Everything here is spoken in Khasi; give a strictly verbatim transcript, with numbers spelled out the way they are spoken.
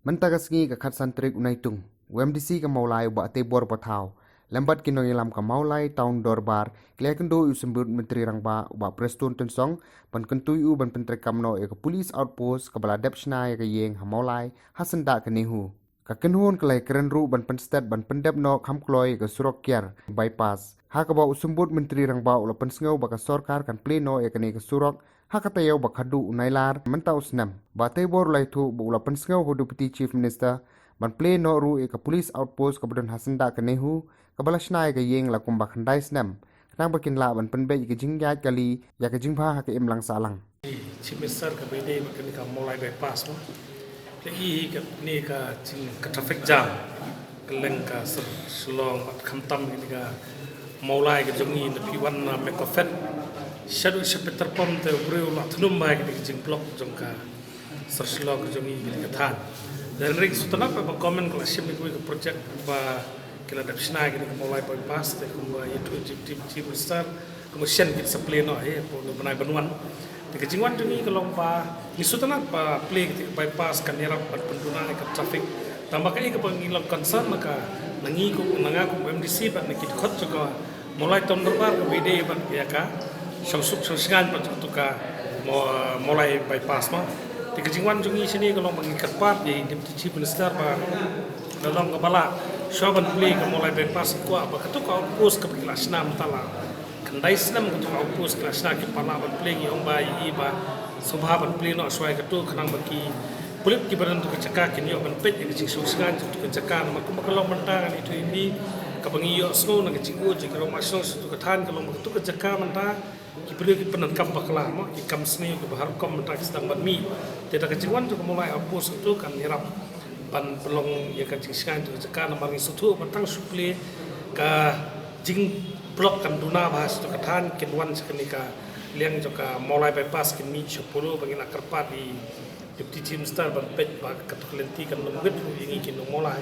Mynta ka sngi ka khatsan tarik u Naitung, u M D C ka Mawlai u Bah Teibor Pathaw lem bad ki nongïalam ka Mawlai Town Dorbar ki la ïakynduh ïa u Symbud Myntri Rangbah u Bah Prestone Tynsong ban kyntu ïa u ban pyntreikam noh ïa ka police outpost kaba la dep shna ïa ka ïing ha Mawlai ha syndah ka NEHU. Ka kynhun ka la ïakren ruh ban pynstet ban pyndep noh kham kloi ïa ka surok kiar, bypass, ha kaba u Symbud Myntri Rangbah u la pynsngew ba ka sorkar kan plie noh ïa kane ka surok ha ka taïew ba khatduh u Nailar mynta u snem. Bah Teibor u la ïathuh ba u la pynsngew ha u Deputy Chief Minister ban plie noh ruh ïa ka police outpost kaba don ha syndah ka NEHU, kaba la shna ïa ka ïing la kumba khyndai snem, khnang ba kin lah ban pynbeit ïa ka jingïaid kali ïa ka jingbha ha ka imlang sahlang. Chief Minister, kaba ïadei bad kane ka Mawlai bypass mo. Lehse hi kane ka jing, ka traffic jam kylleng ka sor Shillong bad khamtam kane ka Mawlai ka jong ngi, na phi wan na Mekophet shaduh sha petrol pump te u briew u la thnum bha ïa kane ka jingblock jong ka sor Shillong ka jong ngi, kane ka thaiñ. Te hynrei sngewtynnat ba government ka la shim ïa kawei ka project ba ki la dep shna ïa kane ka Mawlai bypass, te kumba ïathuh Chief, Chief, Chief Minister, kumba shen kin sa plie noh hi hapoh u bnai ban wan. Te ka jingwan jong ngi ka long ba ngi sngewtynnat ba plie kata ka bypass kan ïarap ban pynduna ïa ka traffic. Tangba kaei kaba ngi long concern na ka, na ngi kum, na nga kum M D C bad na ki dkhot jong ka Mawlai Town Dorbar kaba ïadei bad ïa ka shongsuk shongshngaiñ bad jong kata ka Maw-, Mawlai bypass mo. Te ka jingwan jong ngi shane ka long ba ngi kyrpad ïa i Deputy Chief Minister ba la long kaba lah shuwa ban plie ka Mawlai bypass, kwah ba kata ka outpost kaba ki la shna mynta la khyndai snem, kata ka outpost ki la shna, kim pat lah ban plie. Ngi ong ba ïa i ba sngewbha ban plie noh shuwa ïa kata khnang ba ki pulit kiba don ha kata ka jaka kin ïoh ban peit ïa ka jingshongshngaiñ jong kata ka jaka. Namar kumba ka long mynta ngan ïathuh ïa phi, kaba ngi ïohsngew na ka jingïoh jong ki rangbah shnong sha kata ka thaiñ ka long ba kata ka jaka mynta ki briew ki pyndonkam bakla mo, ki kam sniew kiba har rukom mynta ki sdang ban mih. Te da ka jingwan jong ka Mawlai outpost kata kan ïarap ban pynlong ïa ka jingshngaiñ jong ka jaka. Namar ngi sngewthuh ba tang shu plie ka jingblock kan duna bha sha kata ka thaiñ, kin wan sha kane ka liang jong ka Mawlai bypass, kin mih sha Polo. Ba ngi la kyrpad ïa i Deputy Chief Minister ban peit ba kata ka lynti kan ym wit ruh ïa ngi ki nong Mawlai.